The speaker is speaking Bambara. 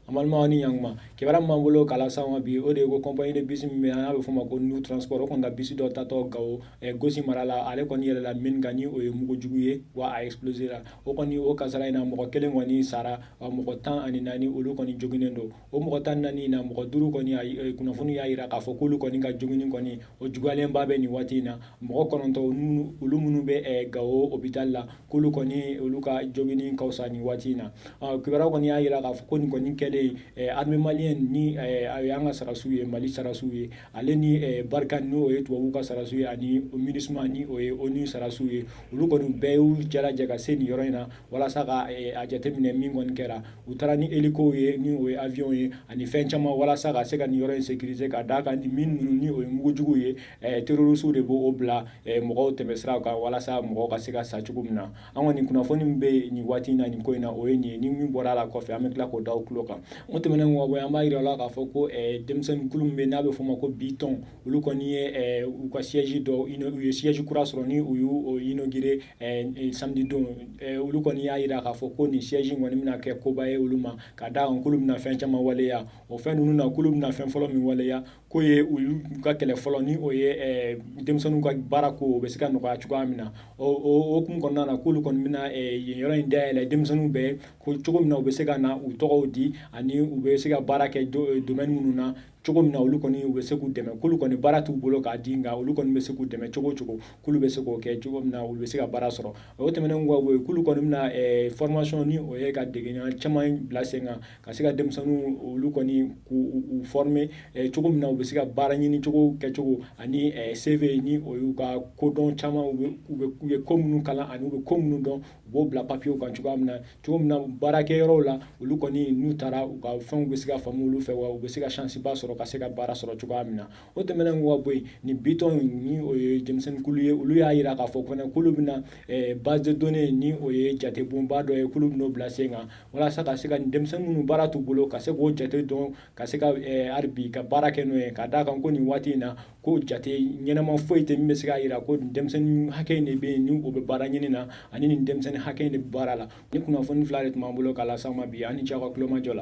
An balimaw ni ɲankuma, kibaruya min b'an bolo k'a lase aw ma bi, o de ye ko compagnie de bus min bɛ yen, n'a bɛ f'o ma ko New Transport, o kɔni ka bus dɔ taatɔ Gawo, Gosi mara la, ale kɔni yɛlɛla mine kan ni o ye mugujugu ye, wa a explosé la. O kɔni o kasara in na, mɔgɔ kelen kɔni sara, wa mɔgɔ 14, olu kɔni joginnen don. O mɔgɔ 14 in na, mɔgɔ duuru kɔni, kunnafoni y'a jira k'a fɔ k'olu kɔni ka jogini kɔni, o juguyalenba bɛ nin waati in na. Mɔgɔ kɔnɔntɔn, olu minnu bɛ Gawo hôpital la, k'olu kɔni, olu ka jogini ka fisa nin waati in na. Kibaruya kɔni y'a jira k'a fɔ ko nin kɔni kɛlen, armée malienne ni a y'an ka sarasiw ye, Mali sarasiw ye, ale ni Barkhane, n'o ye tubabuw ka sarasiw ye, ani MINUSMA, ni o ye ONU sarasiw ye, olu kɔni bɛɛ y'u jalaja ka se nin yɔrɔ in na walasa ka a jateminɛ min kɔni kɛra. U taara ni hélico ye, ni o ye avion ye, ani fɛn caman, walasa ka se ka nin yɔrɔ in sécuriser, ka d'a kan mine ninnu, ni o ye mugujugu ye, terroristes de b'o bila mɔgɔw tɛmɛsiraw kan walasa mɔgɔw ka se ka sa cogo min na. An kɔni kunnafoni min bɛ nin waati in na nin ko in na, o ye nin ye. Ni min bɔra a la kɔfɛ, an bɛ tila k'o da aw tulo kan. O tɛmɛnen kɔ ka bɔ yen, an b'a jira la k'a fɔ ko denmisɛnnin kulu min bɛ yen, n'a bɛ f'o ma ko Biton, olu kɔni ye u ka siège dɔ, u ye siège kura sɔrɔ ni u y'o inauguré samedi don. Olu kɔni y'a jira k'a fɔ ko nin siège in kɔni bɛna kɛ koba ye olu ma, ka d'a kan k'olu bɛna fɛn caman waleya. O fɛn ninnu na, k'olu bɛna fɛn fɔlɔ min waleya, k'o ye olu ka kɛlɛ fɔlɔ, ni o ye denmisɛnninw ka baara ko, o bɛ se ka nɔgɔya cogoya min na. O hukumu kɔnɔna na, k'olu kɔni bɛna yen yɔrɔ in dayɛlɛ denmisɛnninw bɛɛ ko cogo min na u bɛ se ka na u tɔgɔw di ani u bɛ se ka baara kɛ domaine minnu na cogo min na, olu kɔni u bɛ se k'u dɛmɛ. K'olu kɔni baara t'u bolo k'a di, nka olu kɔni bɛ se k'u dɛmɛ cogo o cogo, k'olu bɛ se k'o kɛ cogo min na olu bɛ se ka baara sɔrɔ. O tɛmɛnen kɔ ka bɔ yen, k'olu kɔni bɛna formation, ni o ye ka degenya caman bila sen kan, ka se ka denmisɛnninw, olu kɔni k'u former cogo min na u bɛ se ka baara ɲini cogo kɛcogo, ani CV, ni o y'u ka kodɔn caman, u ye ko minnu kalan ani u bɛ ko minnu dɔn, u b'o bila papiyew kan cogoya min na, cogo min na baarakɛyɔrɔw la, olu kɔni n'u taara, u ka fɛnw bɛ se ka faamu olu fɛ, wa u bɛ se ka chance ba sɔrɔ ka se ka baara sɔrɔ cogoya min na. O tɛmɛnen kɔ ka bɔ yen, nin Biton, ni o ye denmisɛnnin kulu ye, olu y'a jira k'a fɔ fana k'olu bɛna base de données, ni o ye jatebonba dɔ ye, k'olu bɛn'o bila sen kan walasa ka se ka nin denmisɛnnin minnu baara t'u bolo, ka se k'o jate dɔn, ka se ka hali bi ka baara kɛ n'o ye, ka d'a kan ko nin waati in na, ko jate ɲɛnama foyi tɛ min bɛ se k'a jira ko nin denmisɛnnin hakɛ in de bɛ yen ni o bɛ baara ɲini na, ani nin denmisɛnnin hakɛ in de bɛ baara la. Ni kunnafoni fila de tun b'an bolo k'a lase aw ma bi. An ni ce aw ka tulomajɔ la.